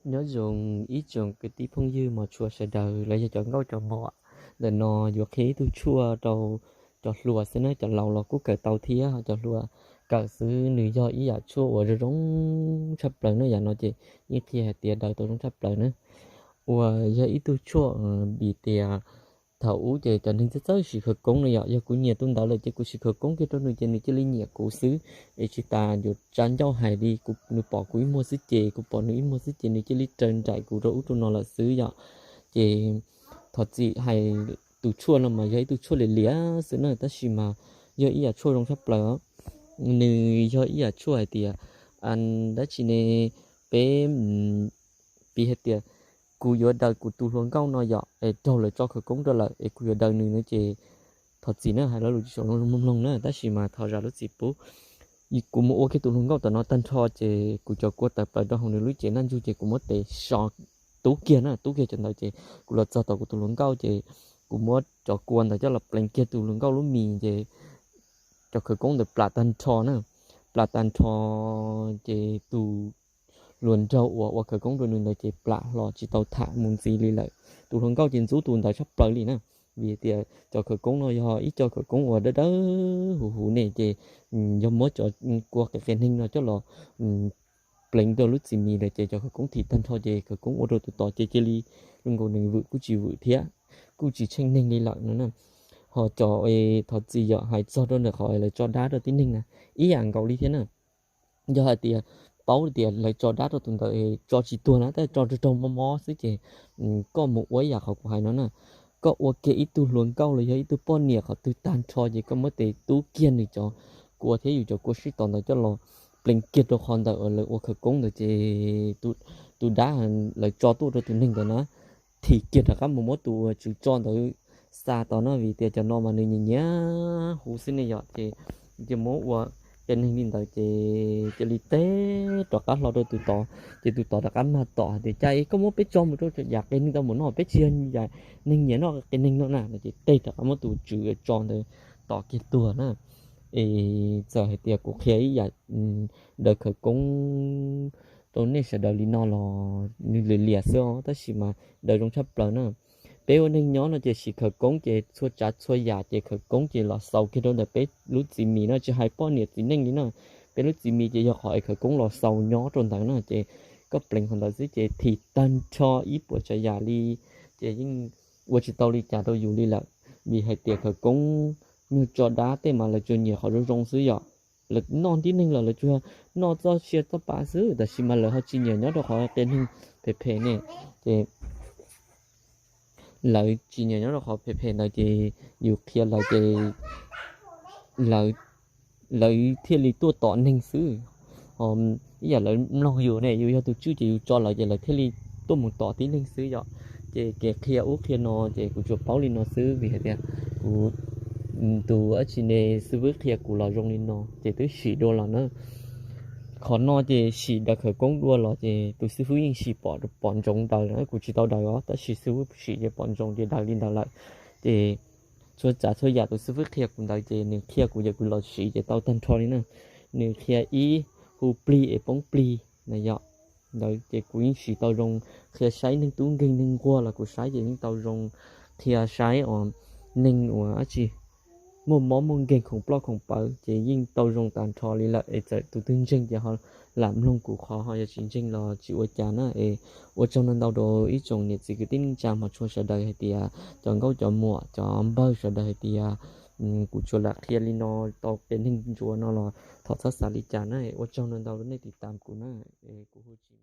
Nyob zoo ib tsoom kwv tij phooj ywg mos tshua sawv daws los yog cov nkauj cov muam. Ntawm no yuav qhia ib tug tshuaj rau cov hluas xwb na, cov laus los kuj kawm tau thiab, ho cov hluas kawm xwb. Nws yog ib yam tshuaj uas zoo zoo tshaj plaws na, yam no ces yeej qhia hais tias daws tau zoo tshaj plaws na. Uas yog ib tug tshuaj vim tias thaum ub ces cov neeg txawj txawj siv khawv koob no yom, yog kuv nyiam tus ntawd lawm ces kuv siv khawv koob kiag rau nws ces nws cia li nyiam kuv xwb. Es tsis tas yuav tsa ncauj hais li, nws pom kuv ib muag xwb ces kuv pom nws ib muag xwb ces nws cia li raws nraim kuv rau ub rau no lawm xwb yom. Ces thov txim hais tus tshuaj no mas yog ib tug tshuaj liam liam xwb na, tab sis mas yog ib yam tshuaj zoo tshaj plaws. Nws yog ib yam tshuaj hais tias, dab tsi ne, peb piv hais tias kuv yuav daws kuv tus hluas nkauj no yom, es raug lawv tso khawv koob rau lawm es kuv yuav daws nws no ces thov txim na, hais lo lus tsis tshua zoo mloog na, tab sis mas thov zam lub txim pub. Kuv mus ua kiag tus hluas nkauj tom no tag nrho ces kuv cov kua tawm plaws rau hauv nws lub cev ntaj ntsug ces kuv muab tes so tub kiag na, tub kiag cov ntawd ces kuv los txog tom kuv tus hluas nkauj ces kuv muab cov kua ntawd coj los pleev kiag tus hluas nkauj lub mis ces cov khawv koob ntawd plam tag nrho na. Plam tag nrho ces tus hluas nraug uas ua khawv koob rau nws ntawd ces plam hlo tsis tau tham mus ntxiv li lawm. Tus hluas nkauj ces ntxub tus ntawd tshaj plaws li na, vim tias cov khawv koob no yog ib co khawv koob uas dawb dawb huv huv ne ces yog muab cov kua qias qias neeg no coj los pleev rau lub txiv mis lawm ces cov khawv koob thim tag nrho ces khawv koob ua rau tus tod ces cia li zoo nkaus nws vwm kuj tsis vwm thiab, kuj tsis tsheej neeg li lawm no na. Ho cov thov txim yom, hais txog rau ntawm qhov lawv tso dab rau tib neeg na, ib yam nkaus li thiab na. Yog hais tias paub tias lawv tso dab rau tus ntawd tso tsis tuag na, tab tso raug raug mob mob xwb ces koj mus ua ib yam qhov kuv hais no na. Koj ua kiag ib tug hluas nkauj los yog ib tug poj niam qhov twg tag nrho ces koj muab tes tub kiag nws cov kua thiab yus cov kua sib tod ntawd coj los pleev kiag rau qhov ntawd uas lawv ua khawv koob ntawd ces tus dab lawv tso tuaj rau tus neeg ntawd na, thim kiag rov qab mus muab tus uas tswv tso ntawd xa tod na, vim tias cov no mas nws nyiam nyiam hu xwb ne yom, ces cia muab ua qias neeg li ntawd ces cia li teb rov qab hlo rau tus tod, ces tus tod rov qab mag tom hais tias cas es koj muab peb tso mus rau yam qias neeg tau mus noj, peb tsis yog yam neeg nyiam noj qias neeg no na, no ces teb rov qab muab tus tswv tso ntawd tom kiag tuag na. Es txawm hais tias kuv qhia ib yam daws khawv koob rau nej sawv daws li no los nws liam liam xwb os, tab sis mas daws zoo tshaj plaws na. Peb ua neeg nyob no ces siv khawv koob ces txhua tsav txhua yam ces khawv koob ces los xaus kiag rau ntawm peb lub txiv mis no, tsis hais poj niam txiv neej li na. Peb lub txiv mis ces yog qhov es khawv koob los xaus nyob rau ntawd no ces koj pleev qhov ntawd xwb ces thim tag nrho ib puas tsav yam li, ces yeej ua tsis tau li cas rau yus li lawm. Vim hais tias khawv koob nyuag tso dab tej mas lawv tsuas nyiam qhov zoo zoo xwb yom. Lawv noj tib neeg los lawv tsuas noj txoj sia txoj pa xwb, tab sis mas lawv ho tsis nyiam nyob rau qhov qias neeg phem phem ne, ces lawv tsis nyiam nyob rau qhov phem phem ntawd ces yus qhia lawv ces lawv, lawv thiaj li tuaj tom neeg xwb. Ho ib yam lawv mloog yus ne, yus yog tus tswj ces yus tso lawv ces lawv thiaj li tuaj mus tom tib neeg xwb yom. Ces kev qhia ub qhia no ces kuv tsuas paub li no xwb, vim hais tias kuv tus dab tsi ne xib fwb qhia kuv los zoo li no ces twb sim dua los na. Qhov no ces sim daws khawv koob dua los ces tus xib fwb yeej sim pom, pom ntsoov daws na, kuv tsis tau daws os, tab sis xib fwb sim ces pom ntsoov ces daws li ntawd lawm. Ces txhua tsav txhua yam tus xib fwb qhia kuv ntawd ces nws qhia kuv ces kuv los siv ces tau tag nrho li na. Nws qhia ib, hu plig es poob plig na yom. Ntawd ces kuv yeej siv tau zoo, qhia saib neeg tub nkeeg neeg nquag los kuv saib ces yeej tau zoo, qhia saib os neeg uas dab tsi muaj mob muaj nkeeg khoom ploj khoom pawv ces yeej tau zoo tag nrho li lawm. Es txawm tus twg ntseeg ces ho lam mloog kuv qhov, ho yog tsis ntseeg los tsis ua cas na. Es ua tsaug ntau ntau rau ib tsoom niam txiv kwv tij neej tsa hmov tshua sawv daws hais tias cov nkauj cov muam cov npawg sawv daws hais tias kuv tsuas lam qhia li no tau qias neeg ntsuav no los thov txhob xav li cas na. Ua tsaug ntau ntau rau nej tiv tam kuv na. Es kuv hu tsis